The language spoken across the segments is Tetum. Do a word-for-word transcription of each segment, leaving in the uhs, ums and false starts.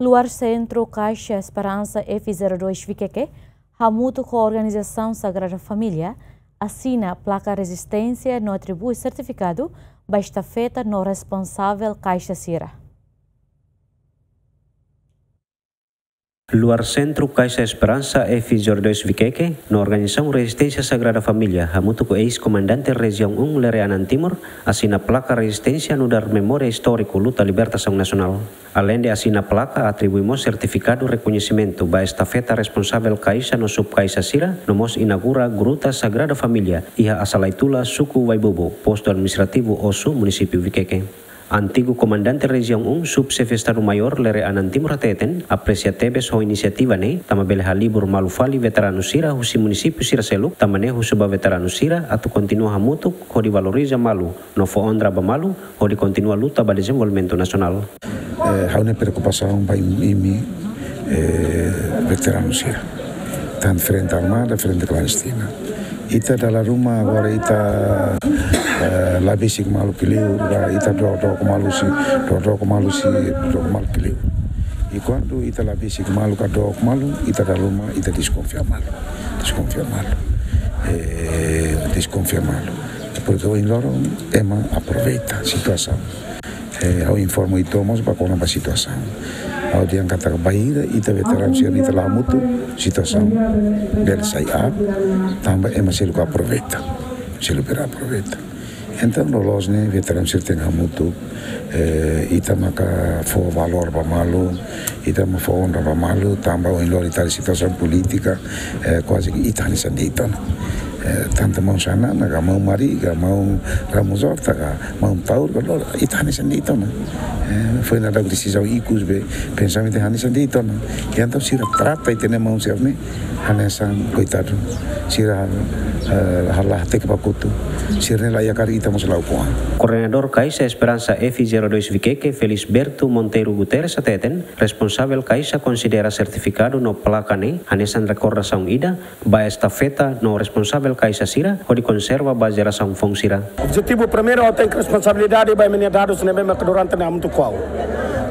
Luar Sentru Kaixa Esperansa F zero dois Vikeke, hamutuk ho organizasaun Sagrada Família, asina plaka rezisténsia no atribui sertifikadu ba estafeta no responsavel kaixa sira. Luar Sentru Kaixa Esperansa F zero dois Vikeke no organizasaun rezisténsia Sagrada Família, hamutuk ho eis-komandante Rejiaun um Lere Anan Timur, asina plaka rezisténsia nu'udar memória istóriku luta libertasaun nasionál. Aleinde asina plaka, atribui mós sertifikadu rekoñesimentu ba estafeta responsavel kaixa no sub-kaixa sira, no mós inaugura Gruta Sagrada Família, iha Asalaitula, suku Waibubu, postu administrativu Osu, munisípiu Vikeke. Antigu Komandante Rejiaun um, Sub-Xefe Estadu Maiór Lere Anan Timur hateten, apresia tebes ho inisiativa ne'e, tanba bele halibur malu fali veteranu sira husi munisípiu sira seluk, tanba ne'e husu ba veteranu sira atu kontinua hamutuk hodi valoriza malu, no fó onra ba malu, hodi kontinua luta ba dezenvolvimentu nasionál. Eh, ha'u-nia preokupasaun ba imi, eh, veteranu sira. Tantu frente armada, frente klandestina. Ita dala ruma agora ita, eh, la besik malu ke liu, la ita dook, dook malu husi, dook, dook malu husi, dook malu ke liu. I kuandu ita la besik malu ka dook malu, ita dala ruma ita deskonfia malu. Deskonfia malu. Eh, deskonfia malu. Porke ohin loron ema aproveita situasaun. Eh, ha'u informa uitoan mós ba kona-ba situasaun. Ha'u dehan katak bainhira ita veteranu sira-ne'e ita la hamutuk, situasaun bele sai aat, tanba ema seluk aproveita. Seluk bele aproveita. Entaun, loloos ne'e veteranu sira tenke hamutuk, eh, ita maka fó valór ba malu, ita maka fó onra ba malu, tanba ohin loron ita-nia situasaun polítika, eh, kuaze ke ita hanesan de'it ona. Eh, tantu maun Xanana ka, maun Mari ka, maun Ramos Horta ka, maun Taur ka, loloos ita hanesan de'it ona. Eh, foin daudauk desizaun ikus be, pensamentu hanesan de'it ona. I entaun sira trata ita-nia maun sira-ne'e hanesan koitadu. Sira, eh, halo hateke ba kotuk. Sira-ne'e la iha karik, ita mós la ukun-an. Koordenadór Kaixa Esperansa F zero dois Vikeke, Felisberto Monteiro Guterres hateten, responsavel kaixa konsidera sertifikadu no plaka ne'e hanesan rekordasaun ida ba estafeta no responsavel kaixa sira, hodi konserva ba jerasaun foun sira. Objetivu primeiru, ha'u tenke responsabilidade ba imi-nia dadus ne'ebé maka durante ne'e hamutuk ho ha'u.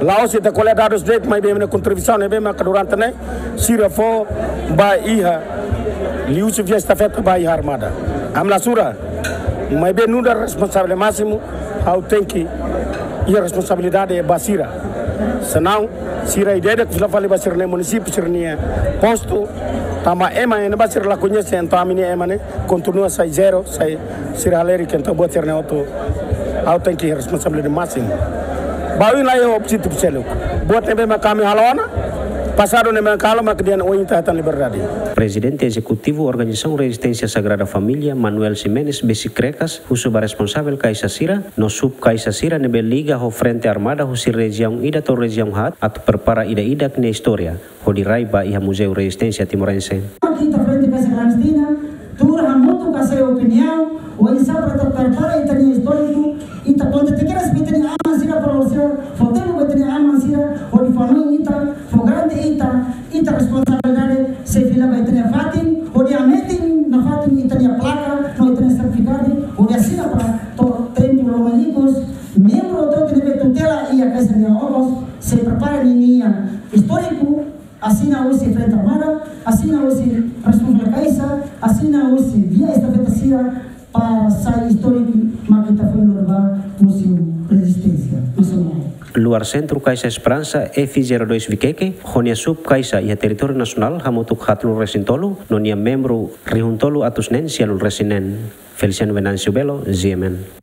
La'ós ita ko'alia dadus de'it, maibé imi-nia kontribuisaun ne'ebé maka durante ne'e sira fó ba iha, liuhusi via estafeta ba iha armada. Ami la sura, maibé nu'udar responsavel másimu, ha'u tenke iha responsabilidade ba sira. Senão, sira ida-idak fila fali ba sira-nia munisípiu, sira-nia postu, tanba ema ne'ebé sira la koñese, entaun ami-nia ema ne'e kontinua sai zero, sai sira halerik, entaun buat sira-ne'e hotu ha'u tenke responsabilidade másimu. Ba oin la iha objetivu seluk. Buat ne'ebé maka ami halo ona, pasadu ne'e maka halo, maka dehan oin ita hetan liberdade. Prezidente Ezekutivu Organizasaun Rezisténsia Sagrada Família, Manuel Ximenes, besik krekas, husu ba responsavel kaixa sira no sub-kaixa sira ne'ebé liga ho frente armada husi rejiaun ida to'o rejiaun haat atu prepara ida-idak nia istória, hodi rai ba iha Muzeu Rezisténsia Timorense. Ita frente kaixa klandestina, tuur hamutuk ka hasai opiniaun, oinsá para ita prepara ita-nia istóriku, ita konta tiha kedas ba ita-nia aman sira para sira fó tempu ba ita-nia aman sira, hodi fó-hanoin ita, fó-garante ita, ita responsabilidade sei fila ba ita-nia fatin, hodi hametin nafatin ita-nia plaka, no ita-nia sertifikadu, hodi asina para to'o tempu loron ikus, membru hotu-hotu ne'ebé tutela iha kaixa nia órgaun, sei prepara ninia istóriku, asina husi frente armada, asina husi responsavel kaixa, asina husi via estafeta sira, para sai istóriku mak ita foin lori ba Muzeu Rezisténsia Nasionál. Luar Sentru Kaixa Esperansa F zero dois Vikeke, ho nia sub-kaixa iha territóriu nasionál hamutuk haatnulu resin tolu, no nia membru rihun tolu atus neen sianulu resin neen. Feliciano Venâncio Belo, G M N.